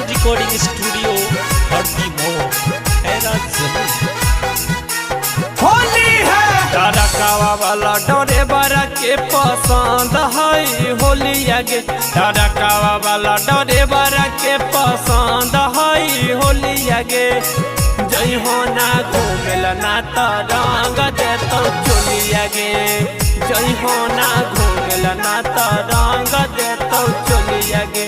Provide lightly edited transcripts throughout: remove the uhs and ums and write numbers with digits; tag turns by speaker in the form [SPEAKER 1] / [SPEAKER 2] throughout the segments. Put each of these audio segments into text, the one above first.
[SPEAKER 1] Recording studio हरदी मोड़ हैरा जमीन।
[SPEAKER 2] होली है।
[SPEAKER 3] डरकावा वाला डरे बरा के पसंद है होली आगे। डरकावा वाला डरे बरा के पसंद है होली आगे। जई हो ना घूमेला ना त रंग देतो चोली आगे। जई हो ना घूमेला ना त रंग देतो चोली आगे,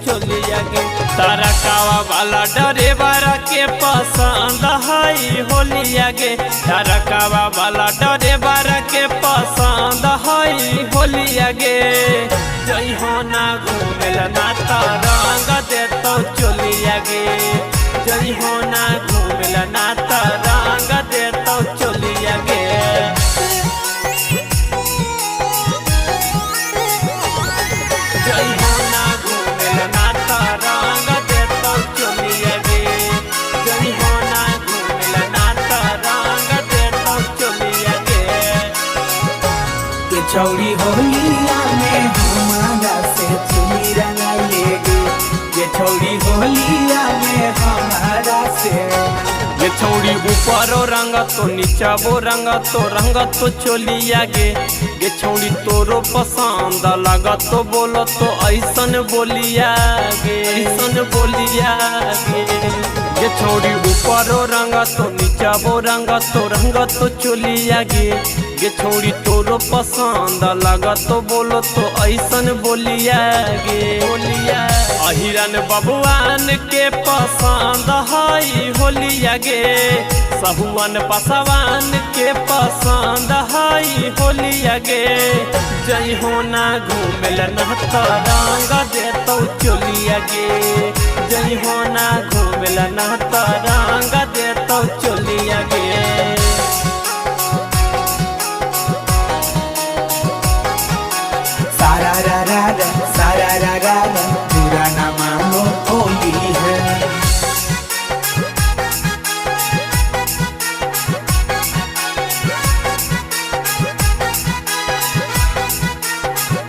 [SPEAKER 3] चोली आगे। तारकावा वाला डरे बरा के पसंद है होली आगे। तारकावा वाला डरे बरा के पसंद है होली आगे। जई हो ना घूमेला ना त रंग देतो चोली आगे। जई हो ना घूमेला ना त रंग देतो चोली आगे। जई हो ना घूमेला ना त रंग देतो चोली आगे। जई हो ना घूमेला ना त रंग देतो चोली आगे।
[SPEAKER 2] के छौरी होलिया में हमारा से चुनी रंगाइलेगी। ये छौरी होलिया में हमारा से।
[SPEAKER 3] ये छौड़ी ऊपरो रंग तो नीचाबो रंग तो रंग तो चोली आगे। ये छौड़ी तोरो पसंद लगा तो बोलो तो ऐसन बोलिया गे, ऐसन बोलिया गे। ये छौड़ी ऊपरो रंग तो नीचाबो रंग तो रंग तो चोली आगे। ये छौड़ी तोरो पसंद लगा तो बोलो तो ऐसन बोलिया गे, बोलिया। अहिरन बबुआन के पसंद है होली आगे। सहुअन पसवान के पसंद है होली आगे। जई हो ना घूमेला ना त रंग देतो चोली आगे। जई हो ना घूमेला ना त रंग देतो चोली आगे।
[SPEAKER 2] सारा रा रा रा, सारा रा रा रा, बुरा ना मानो होली है।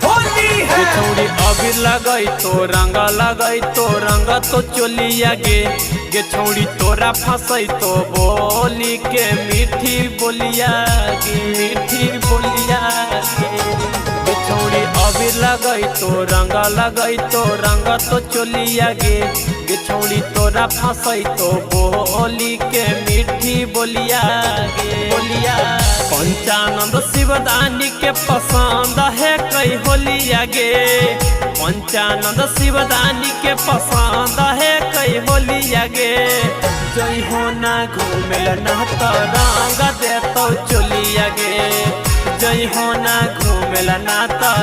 [SPEAKER 2] होली
[SPEAKER 3] ये
[SPEAKER 2] है।
[SPEAKER 3] छौड़ी अबीर लगई तो रंग लगई तो रंग तो चोली आगे। गे छौड़ी तोरा फसई तो बोली के मीठी बोलिया गे, मीठी बोलिया गे। गे छौड़ी अबीर लगई तो रंग लगई तो रंग तो चोली आगे। गे छौड़ी तोरा फसई तो बोली के मीठी बोलिया गे, बोलिया। पंचानंद शिवदानी के पसंद है कई होली आगे। पंचानंद शिवदानी के पसंद है कई होली आगे। जई हो ना घूमेला ना त रंग देतो चोली आगे। जई हो ना घूमेला ना त